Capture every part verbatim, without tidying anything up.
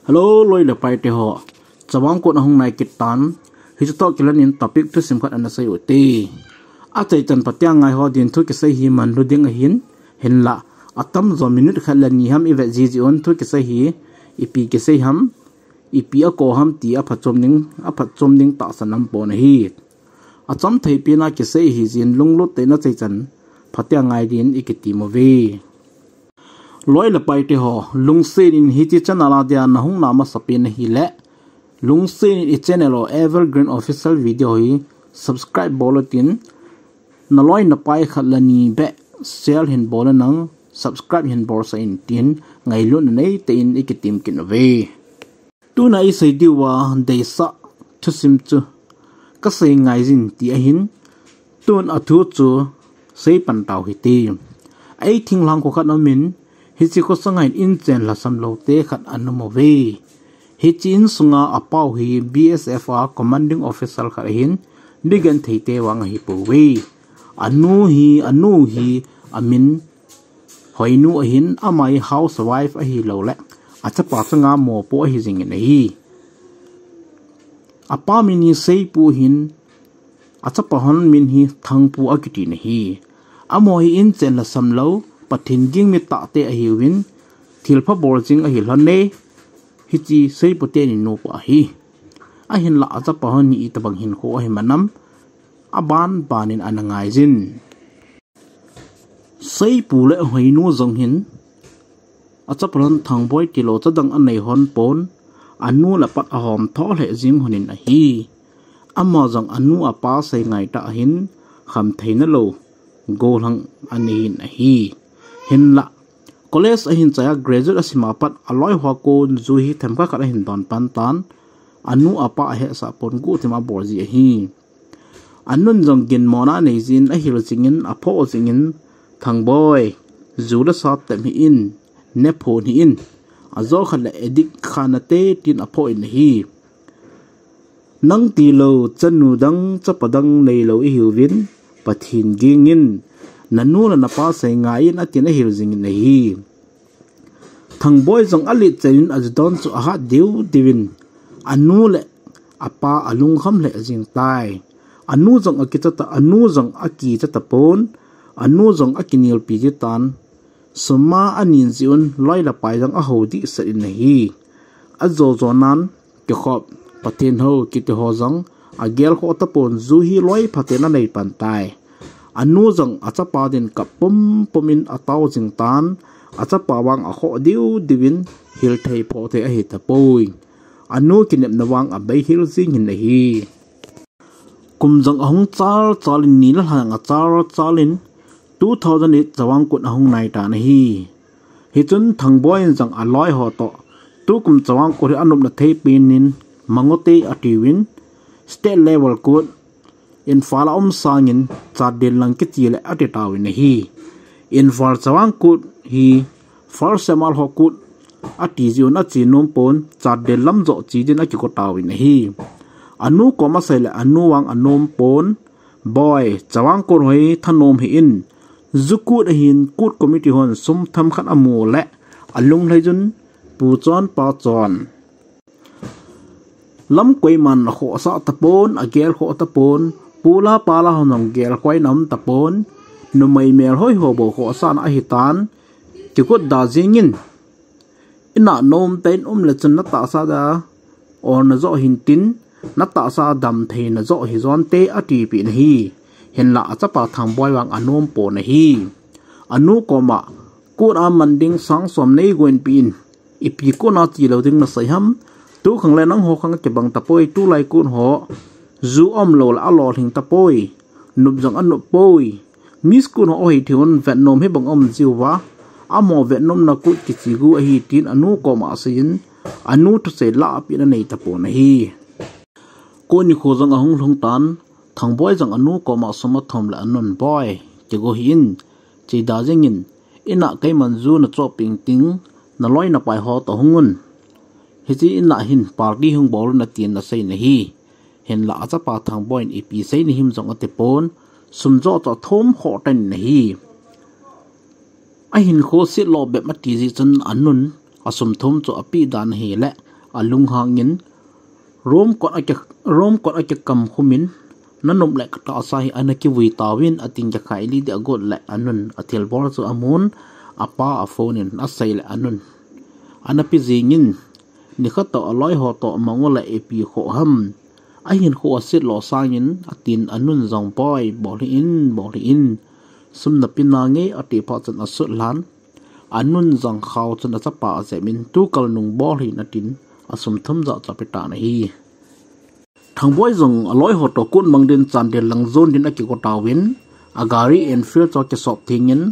Hello, loi le pai te ho. Chavang Kut ahung nai kit tan. Hiche toh kilanin topic thusim khat ana sei u te. Achaichan Pathian ngai ho din thu kisei hi manlu ding ahin, hinlah atamjo minute khat le ni ham ivet jiji un thu kisei hi, ipi kisei ham, ipi akou ham ti aphatchom ding, aphatchom ding tahsan aum pon ahi. Achom thei pen a kisei ahi jeh in lunglut tah in achaichan Pathian ngai din ikitem uve. Loi le pai te ho, lungset in hiche channel a dia nahung na masapen ahile, lungset in i channel u Evergreen Official Video hi subscribe bol utin, naloi napai khat le ni beh share hin bol un, subscribe hin bolsah in tin ngailutna neitah in ikitem kit uve. Tuna isei diuva deisah thusim chu kasei ngai jin ti ahin, tun athu chu seipan tau hite. Ei thinglhang kho khat aumin, hiche kho sanga hin inchen lhasam lou te khat ana um uve. Hiche insunga apau hi B S F a commanding officer khat ahin, migenthei te vang ahipouve. Anu hi, anu hi amin Hoinu ahin, ama hi housewife ahilouleh achapa changa mopo ahi jingin ahi. Apa min hi Seipu ahin, achapa hon min hi Thangpu akitin ahi. Amaho hi inchen lhasam lou, Pathen ging mi tahte ahiuvin, thilpha bol jing ahi lhon e, hiche Seipu teni nupa ahi. Ahinlah achapa hon hi itobang hinkho ahi manam, aban banin ana ngai jin. Seipu le Hoinu jong hin, achapa lhon Thangboi tilou chadang anei hon pon, anu le apat ahom tho lheh jing lhonin ahi. Ama jong anu apa sei ngai tah ahin, khamtheina lou gollhang anei in ahi. Hinlah, college ahin chai a graduate asima pat aloi hoa kon ju hi themkhat khat ahin don pan tan, anu apa ahetsah pon guhthim abol ji ahi. Anun jong ginmona anei jin ahil jingin aphoh jingin, Thangboi, ju le sa tem hih in, nephon hih in, ajo khat le addict kha nate tin aphoh in ahi. Nang tilou chanu dang chapa dang neilou ihiuvin, Pathen gingin, nanu le napa sei ngai in atin ahil jingin ahi. Thangboi jong alet chen in ajudon chu ahat diu diuvin, anu le apa alungkham lheh jing tai. Anu jong akicha ta, anu jong akicha tapon, anu jong akinelpi ji tan. Sum a anin jeh un loi le pai jong aho dehset in ahi. Ajo jo nan, kikhop, Pathen hou kiti ho jong agel khoh tapon, ju hi loi phaten anei pan tai. Anu jong achapa din kap pumpum in atao jing tan, achapa vang akhoh diu diuvin hilthei phohthei ahi tapoi. Anu kinepna vang abeihil jing in ahi. Kum jong ahung chal chal in, ni le lha jong achal chal in, two thousand eight Chavang Kut ahung nai tan ahi. Hichun Thangboi in jong aloi ho toh, tukum Chavang Kut hi anopna thei pen in, Mangote atiuvin, state level kut, Imphal a um sangin, Chandel lang kiche le ati tauvin ahi. Imphal Chavang Kut hi, First Semal ho kut ati jeh un ache nom pon, Chandel lam joh che din akigo tauvin ahi. Anu koma sei le anu vang anom pon, Boi, Chavang Kut ho hi thanom hih in, ju kut ahin, kut committee hon sum themkhat amu le alunglhai jun, pu chon pa chon. Lam koiman akhohsah tapon, agel khoh tapon, pu la pa la hon jong gel khoh in aum tapon, numei melhoi ho bou khohsahna ahi tan, kigot da jingin, inah nom tah in um le chun natahsa a olna joh hin tin, natahsa a damtheina joh hi jonte atipeh in ahi. Hinlah achapa Thangboi vang anom pon ahi. Anu koma, kut a man ding sang som neigon peh in, ipi kona che lou ding nasei ham? Tu khang le nangho khang kibang tapoi, tulai kut ho, ju aum lou le alolhing tapoi, nop jong anop poi. Miss kut ho ahi thei un vetnom hi bang aum jiuva, amaho vetnomna kut kiche gu ahi tin anu koma aseiyin, anu thusei lahpeh in anei tapon ahi. Kut nikho jong ahung lhung tan, Thangboi jong anu koma sum athum le anun, Boi, kigo hih in, che da jingin, inah keiman ju nachoh peh inting, naloi napai ho toh hung un. Hiche inah hin party hung bol un atin asei in ahi. Hinlah achapa Thangboi in ipi sei nahim jong atipon, sum joh chu athum khoh tan in ahi. Ahinkho sitloh bep ati jeh chun anun, asum thum chu apeh dan ahile, alunghang in, room kot a ki, room kot a kikam khum in, "Nanom le katahsa hi ana kivui tauvin," atin kikhai li ding agot le anun athilbol chu amun, apa aphone in asei le anun ana pe jing in, "Nikhat toh aloi ho toh mang u le ipi khoh ham? Ahinkho aset lo sangin," atin anun jong, "Boi, bol hih in, bol hih in. Sum nape nange," ati phat chun asut lhan. Anun jong khao chun achapa ajep in, "Tu kal nung bol hih in," atin asum thum ja chu ape tan ahi. Thangboi jong aloi ho toh kot mang din Chandel lang jon din akigo tauvin, agari Enfield chu akisop theng in,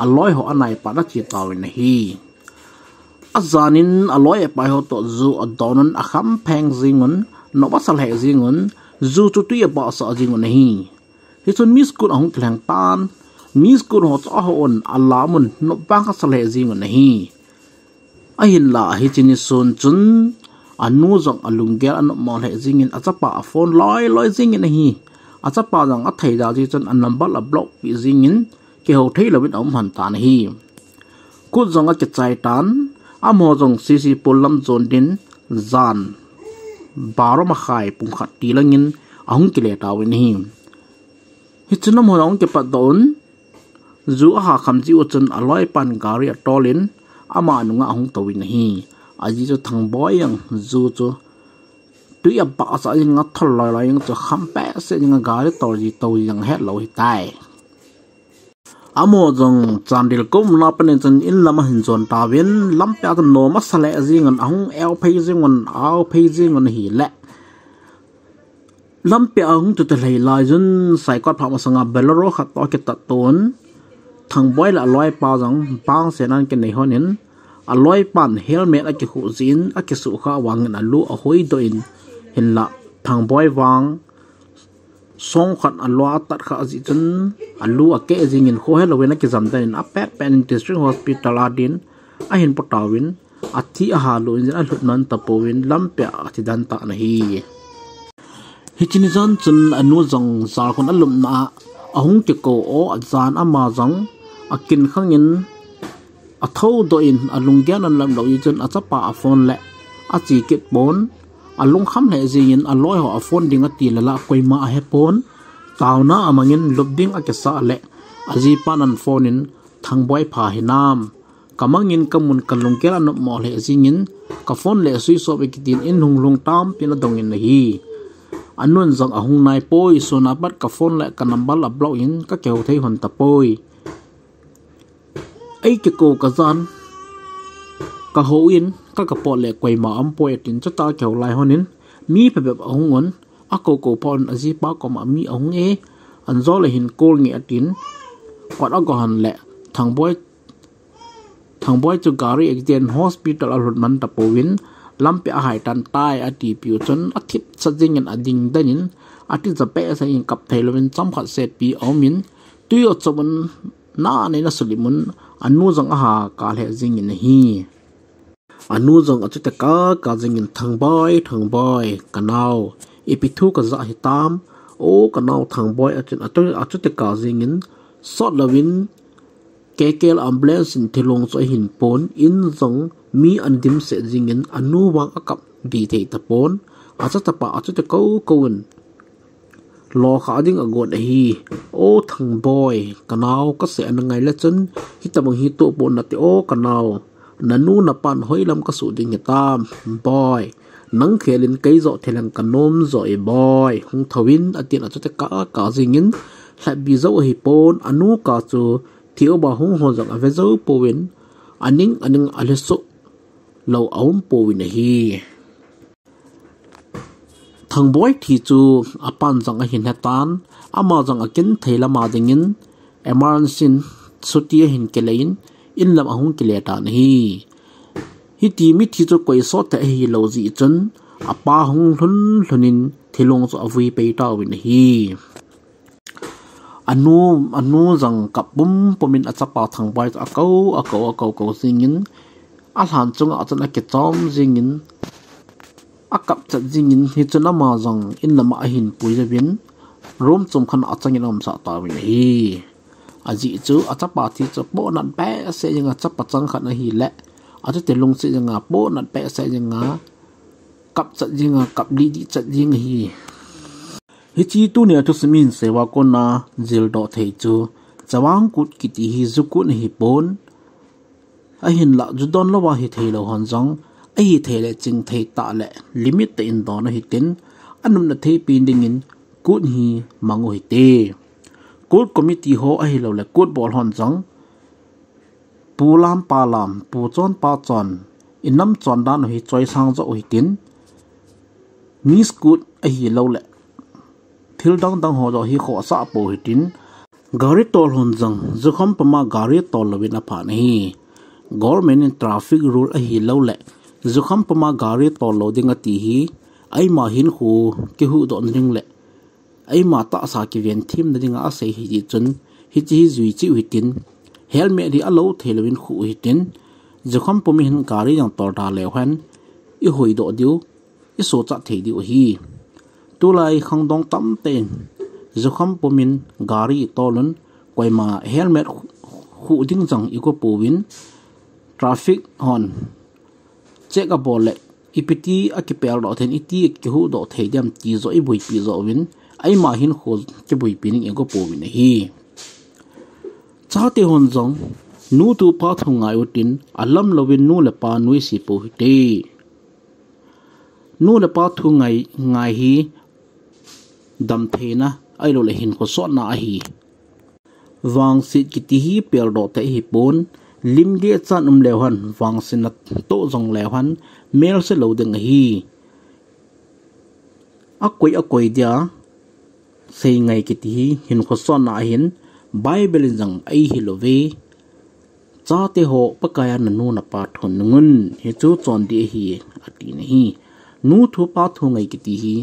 aloi ho anai pat ache tauvin ahi. Ajan in aloi apai ho toh ju adon un, akham pheng jing un, nop asa lheh jing un, ju chu tui abahsah jing un ahi. Hichun mi school ahung kilheng tan, mi school ho chu ahou un, alam un, nop vang asa lheh jing un ahi. Ahinla hiche ni sun chun anu jong alunggel anopmo lheh jing in, achapa aphone loi loi jing in ahi. Achapa jong athei da jeh chun anumber ablock peh jing in, kihou thei louvin aum lhon tan ahi. Kot jong akichai tan, amaho jong C C Pol lam jon din, jan baro makhai pung khat ti lang in ahung kile tauvin ahi. Hichun amaho jong ahung kipat doh un, ju aha kham jeh u chun aloi pan gari atol in, ama nunga ahung tou in ahi. Ajeh chu Thangboi jong ju chu tui abahsah jing a thol loi loi jing chu kham behseh jing a gari tol ji tou ji jong het lou ahitai. Amaho jong Chandel ko umna pen in chun in lam ahin jon tauvin, lampi a chun nom asa lheh jing un, ahung eu phei jing un, au phei jing un ahile, lampi a ahung tute lhai lai chun, saikot phat masanga Bolero khat toh akitat ton, Thangboi le aloipa jong bang sena akinei lhon in, aloipan helmet akikhuh jeh in, akisuh kha vangin alu ahoi doh in, hinla Thangboi vang song khat alua atat kha jeh chun, alu akeh jing in, kho helou in akijam den in, apet pet in District Hospital a din ahin po tauvin, athi ahalut in alhut man tapouvin, lampi a athi den tan ahi. Hiche ni jan chun anu jong jalkhun alupna a ahung kikou o, ajan ama jong akin khang in, athou doh in, alunggel anom lou jeh chun achapa aphone le ache kit pon, alungkham lheh jing in, aloi ho aphone ding ati le la koima ahe pon, taona amang in lup ding akisah le, ajipan aphone in, "Thangboi pha hinam? Kamang in kamun, kalunggel anopmo lheh jing in, kaphone le switch off e kitin, in hung lhung tam," tin adong in ahi. Anun jong ahung nai poi, suna pat kaphone le kanumber ablock in, kakihou thei lhon tapoi. Ei kikou kajan, kahou in, ka, kapot le koima aumpoi atin, chuta akihou lai lhon in, mi phabep ahung un, akou kou phat un, ajipa koma mi ahung e, anjo le hin call nge atin, kot ago lhon le, Thangboi, Thangboi chu gari accident hospital alhut man tapouvin, lampi a ahai tan tai ati peh u chun, athip sat jing in ading den in, atija behseh in kap thei louvin chomkhat setpi aum in, tui achom un, na nei na sulim un, anu jong aha kap lheh jing in ahi. Anu jong achuti kah kah jing in, "Thangboi, Thangboi, kanao, ipi thu kajah hitam? O kanao Thangboi," atin achuti kah jing in, sot louvin, K K L ambulance in thilong chu ahin pon, in jong mi ahin dimset jing in, anu vang akap ding thei tapon, achapa achuti kou kou in, lo kha ding agon ahi. "O Thangboi, kanao, kasei ana ngai le chun, hitabang hi toh pon nate o kanao. Nanu napan hoilam kasuh ding hitam, boi. Nang khel in kei joh thilheng kanom joh e boi. Hung thou in," atin achuti kah kah jing in, lhatbi jou ahipon, anu kah chu thi uva hung ho jong ave jou pouvin, aning aning alhisoh lou aum pouvin ahi. Thangboi thi chu apan jong ahin hetan, ama jong akin thei lama ding in, emergency in chuti ahin kile in, in lam ahung kile tan ahi. Hiti mithi chu koi sot thei ahilou jeh chun, apa hung lhun lhun in thilong chu avui pei tauvin ahi. Anu, anu jong kap pum pum in achapa Thangboi chu akou, akou, akou, kou jing in, alhan chunga chun akichom jing in, akap chat jing in, hichun ama jong in lama ahin pui jouvin, room chom khat a achang in aumsah tauvin ahi. Ajeh chu achapa thi chu pohnat behseh jing a, chapa chang khat ahile, achuti lungset jing a, pohnat behseh jing a, kap chat jing a, kap li di chat jing ahi. Hiche tunia thusim hin seiva kona jildoh thei chu, Chawang Kut kiti hi ju kut ahi pon. Ahinlah ju don louva hi thei lou hon jong, ahi thei le ching thei tah le limit tah in don u hitin, anopna thei pen dingin kut hi mang u hite. Kut committee ho ahilou le kut bol hon jong, pu lam pa lam, pu chon pa chon, inam chon dan u hi choisang jo u hitin, Miss Kut ahilou le thil dang dang ho jo hi khohsah pou hitin, gari tol hon jong jukham puma gari tol louvin apha ahi. Government in traffic rule ahilou le jukham puma gari tol lou ding ati hi, eima hinkho kihuhdoh na ding le eima tahsa kiven thim na dinga asei hi chun, hiche hi jui cheh u hitin, helmet hi alou thei louvin khuh u hitin, jukham pum in gari jong tol da leu hen, i hoidoh diu, i sochat thei diu ahi. Tulai khangdong tamtah in jukham pum in gari i tol un, koima helmet khu-, khuh ding jong i go pouvin, traffic hon check abol le, ipi ti akipel doh thei, iti akihuhdoh thei diam ti jo i boipi jo uvin, eima hinkho kiboipi ding i go pouvin ahi. Chate hon jong, nu thu pa thu ngai utin, alam louvin nu le pa nuisat pou hite. Nu le pa thu ngai, ngai hi damtheina, ahilou le hinkho sotna ahi. Vangset kiti hi peldoh tah ahi pon, lim deh chan um leu hen, vangsetna toh jong leu hen, melse lou ding ahi. Akoi akoi dia, sei ngai kiti hi, hinkho sotna ahin, Bible in jong eihil uve. Chate ho, Pakai a nanu napa thu nungun, hichu chondih ahi, ati na ahi. Nu thu pa thu ngai kiti hi,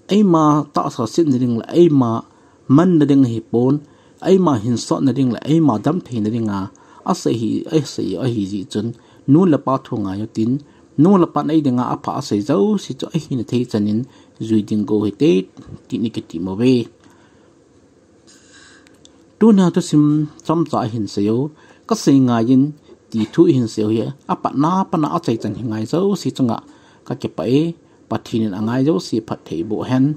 eima tahsa setna ding le, eima manna ding ahi pon, eima hinsotna ding le, eima damtheina dinga, asei hi, asei ahi jeh chun, nu le pa thu ngai utin, nu le pan ei dinga apha asei jouse chu ahina thei chan in, jui ding go hite, tin i kiti mo uve. Tunia thusim chomcha ahin sei u, kasei ngai in ti thu ihin sei u hi, apatna, apatna achai chan hi ngai jouse chunga kakipah e, Pathen in angai jouse phatthei boh hen.